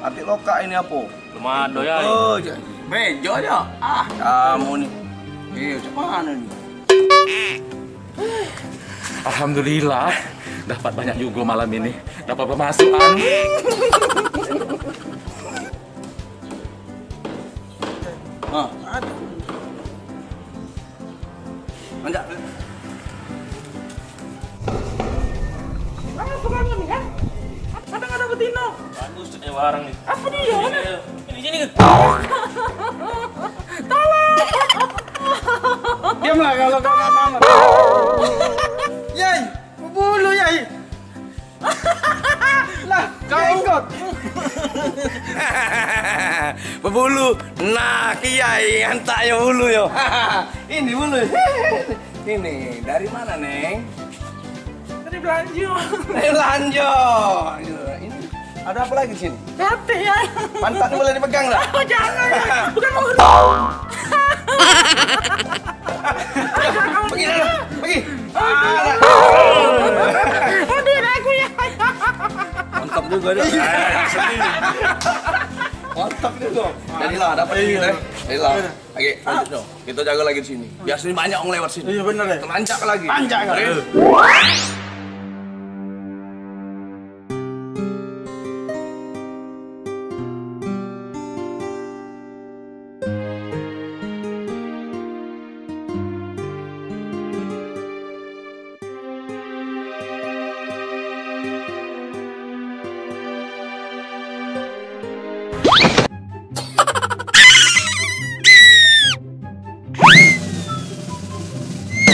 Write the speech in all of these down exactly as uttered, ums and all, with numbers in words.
Atik lokak ini apo? Belum ado, Yai. Oh, je. Bejo aja. Ah, kamu ni. Eh, macam mana ni? Alhamdulillah, dapat banyak juga malam ini. Dapat pemasukan. Ah, ada. Anjak. Apa kamu ni, ha? Ada ada betina? Bagus tu, eh, barang ni. Apa dia? Ini, ini, ini. Tolong. Diamlah kalau kau nak tamat. Yai, bulu, Yai. Lah, kau ikut. Bebulu. Nah, kiai, antak yo bulu yo. Ini bulu. Ini dari mana, Neng? Dari belanja. Dari belanja. Ini ada apa lagi di sini? Sate, ya. Pantat ni boleh dipegang tak? Oh, jangan. Bukan mau. Pergi sana, pergi. Aduh, aku ya. Mantap juga dia. Mantap juga. Jadilah, dapat duit, eh. Jadilah. Lagi, lanjut dong. Kita jaga lagi di sini. Biasanya banyak orang lewat sini. Iya, bener, ya. Kita lanjak lagi. Lanjak lagi. Oke.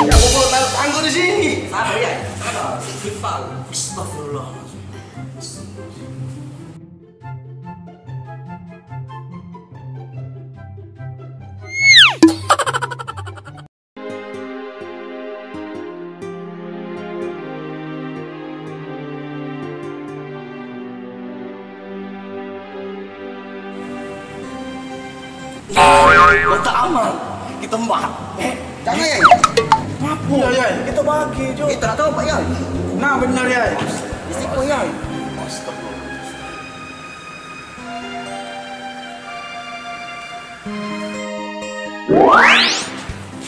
Aku belum taruh tangga di sini. Sabar ya. Sabar. Astagfirullah. Kotak amal. Kita empat. Eh, jangan, ya. Ngapo? Iya, iya. Kita bagi, Jo. Kita tak tahu, Pak, ya. Nah, benar, ya. Risiko, ya. Astagfirullah.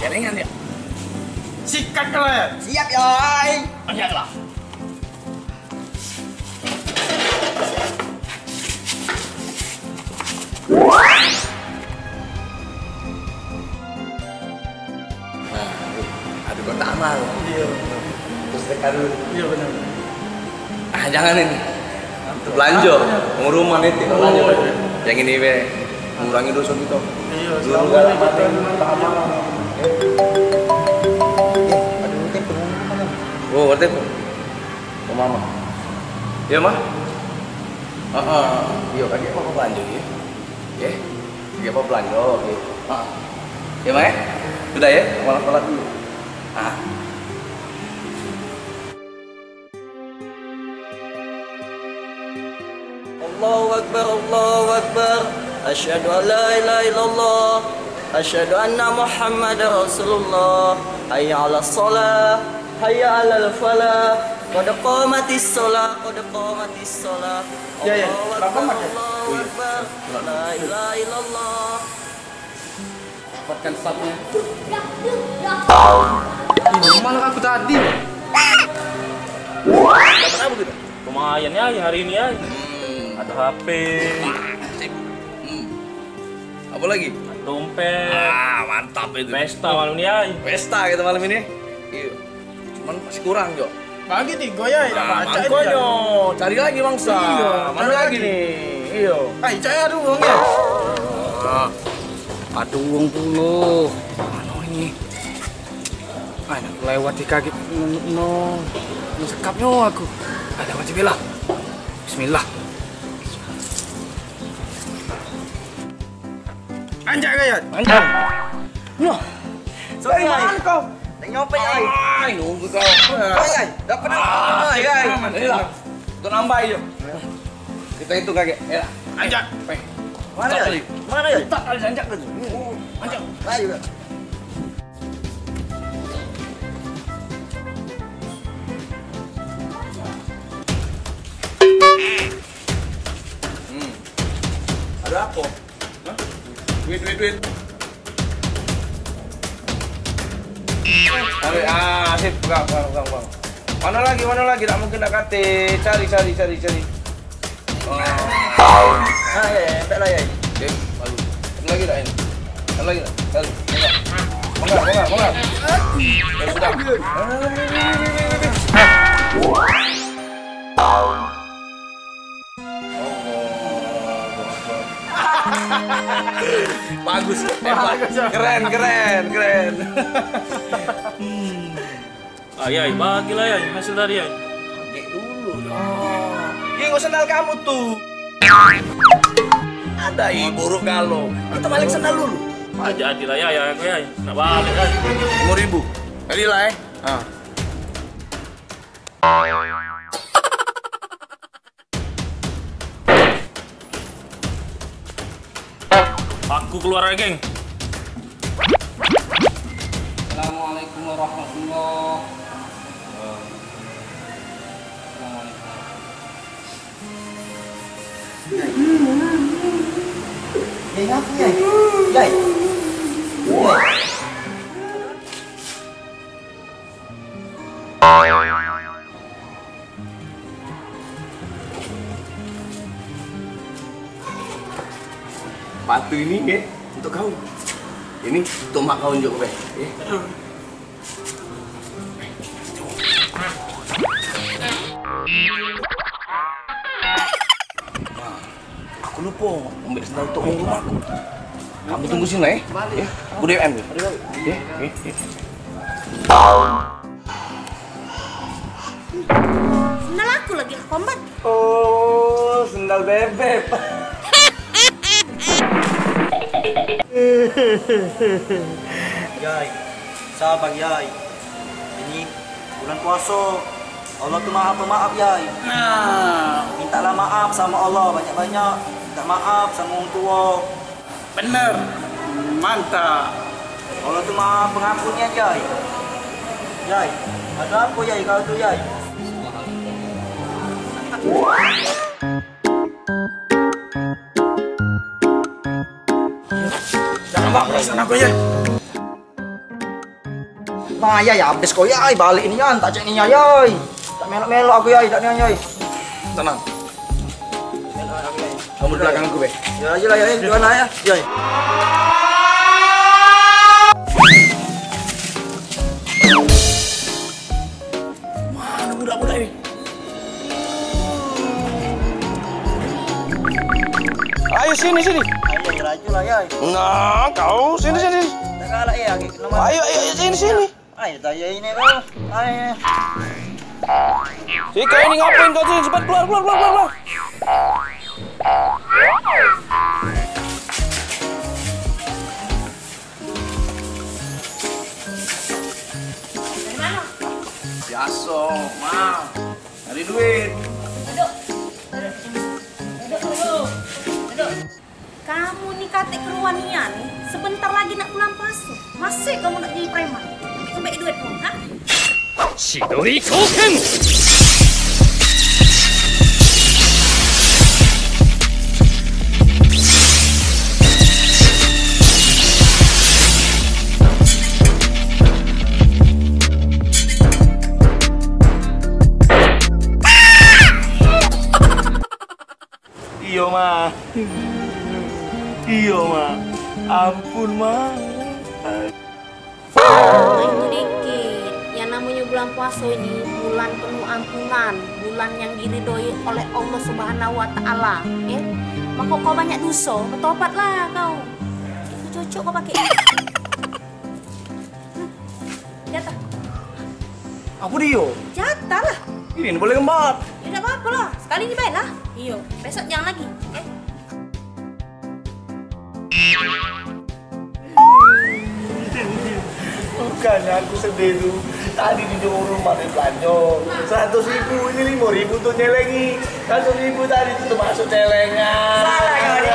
Jaringan dia. Sikat kalau ya. Siap, Yai. Siap lah. Nah, ada kotak amal. Iya. Terus tekan dulu. Iya, benar. Ah, jangan ini. Belanja. Pengumuman itu belanja. Oh, iya. Yang ini be mengurangi dosa kita. Iya, dulu kan mati. Kotak amal. Eh, ada telepon. Oh, ada telepon. Oh, mama. Ya, mah. Heeh. Iya, kagek apa belanja ya? Ya. Kagek apa belanja? Oke. Heeh. Ya, mah, ya. Sudah ya, kolak-kolak dulu. Ah. Allahu Akbar, Allahu Akbar. Asyhadu an la ilaha illallah. Asyhadu anna Muhammadar Rasulullah. Hayya 'alas shalah. Hayya 'alal falah. Qad qamatis shalah. Qad qamatis shalah. Ya, ya. Allahu Akbar, Allahu Akbar. La ilaha illallah. Rapatkan safnya. Ih, malah aku tadi. Dapat apa kita? Lumayan ya hari ini ya. Hmm. Ada H P. Mantap. Hmm. Apa lagi? Dompet. Ah, mantap itu. Pesta malam ini ya. Pesta kita malam ini. Iya. Cuman masih kurang, Jo. Bagi tiga ya, nah, pacak makanya. Cari lagi bangsa. Iya, mana cari lagi lagi nih? Iyo. Ai, cari ada uang ya. Ah, ada uang pulo. Mana ini? Ai, nak lewat di kaki. No, no. Sekapnya aku. Ada wajib lah. Bismillah. Anjak, Gayat. Anjak. Loh. Dari mana kau? Tengok apa, Yai? Ai, nunggu kau. Ai, ai. Dapat apa? Ai, ai. Aman, aman. Inilah. Untuk nambah, yuk. Kita hitung kaki. Ya. Anjak. Mana, Yai? Mana, Yai? Tak kali anjak tu. Anjak. Ayo, Kak. Apo? Hah? Duit, duit, duit. Ambil, ah, sip, pegang, pegang, pegang, pegang. Mano lagi, mano lagi? Tak mungkin nak kate. Cari, cari, cari, cari. Oh. Ah, ya, ya, tak lah, ya. Sip, bagus. Ada lagi tak ini? Ada lagi tak? Cari. Pegang, pegang, pegang. Ya sudah. Bagus, hebat. Bagus, ya. Keren, keren, keren. Hmm. Ah, Yai, bagilah, Yai, hasil dari, Yai. Ambil dulu, ya. Ye, kok sendal kamu tuh? Ada i buruk galo. Kita balik sendal dulu. Ah, jadilah, Yai, aku, Yai. Nak balik, Yai. Lima ribu. Jadilah, eh. Ah. Aku keluar, geng. Assalamualaikum warahmatullah. Assalamualaikum. Yai, ngapo, Yai? Yai. Yai. Batu ini, nggih, untuk kau. Ini untuk mak kau, njuk, weh. Nggih. Nah. Aku lupo ambek sendal untuk wong rumah aku. Kamu tunggu sini, eh. Eh, aku D W M, eh. Eh, eh, eh. Sendal aku lagi lah, Kombat. Oh, sendal bebek. Yai, sabar, Yai. Ini bulan puaso. Allah tu maha pemaaf, Yai. Nah. Mintalah maaf sama Allah banyak-banyak. Minta maaf sama wong tua. Bener. Mantap. Allah tu maha pengampun, Yai. Yai, ada apa, Yai, kau tu, Yai? Dah nampak perasaan aku, Yai. Nah, Yai, habis kau, Yai, balik ni, Yan, tak cek ni, Yai. Tak melok-melok aku, Yai, tak ni, Yai. Tenang. Kamu di belakang aku, be. Ya, aja lah, Yai, gimana, ya? Yai. Mana budak-budak ini? Ayo sini, sini. Ayo, laju lah, Yai. Nah, kau sini, sini. Tak kalah, ya, lagi kena. Ayo, ayo, ayo, sini, sini. Ayo, tak, ya, ini, bro. Ayo. Si kau ini ngapain kau sini? Cepat keluar, keluar, keluar, keluar, keluar. Dari mana? Biasa, mah. Cari duit. Duduk. Duduk. Duduk dulu. Duduk. Kamu ni katek keruan nian, sebentar lagi nak bulan puaso. Masih kamu nak jadi preman? Ambek duit kamu, ha? Chidori Token. Iyo, Ma. Iyo, Ma. Ampun, Ma. Itu dikit. Yang namonyo bulan puaso ini bulan penuh ampunan, bulan yang diridoi oleh Allah Subhanahu wa Ta'ala, ya. Mako kau banyak doso, betobatlah kau. Itu cocok kau pakai. Hmm. Jatah. Apo dio? Jatah lah. Ini boleh ngembat. Ya, dak apo-apo lah. Sekali ni bae lah. Iyo. Besok jangan lagi. Eh. Bukannya aku sedih tu. Tadi di rumah dia belanjo. Seratus ribu, ini lima ribu untuk nyelengi. Seratus ribu tadi tu termasuk celengan. Salah kau ni.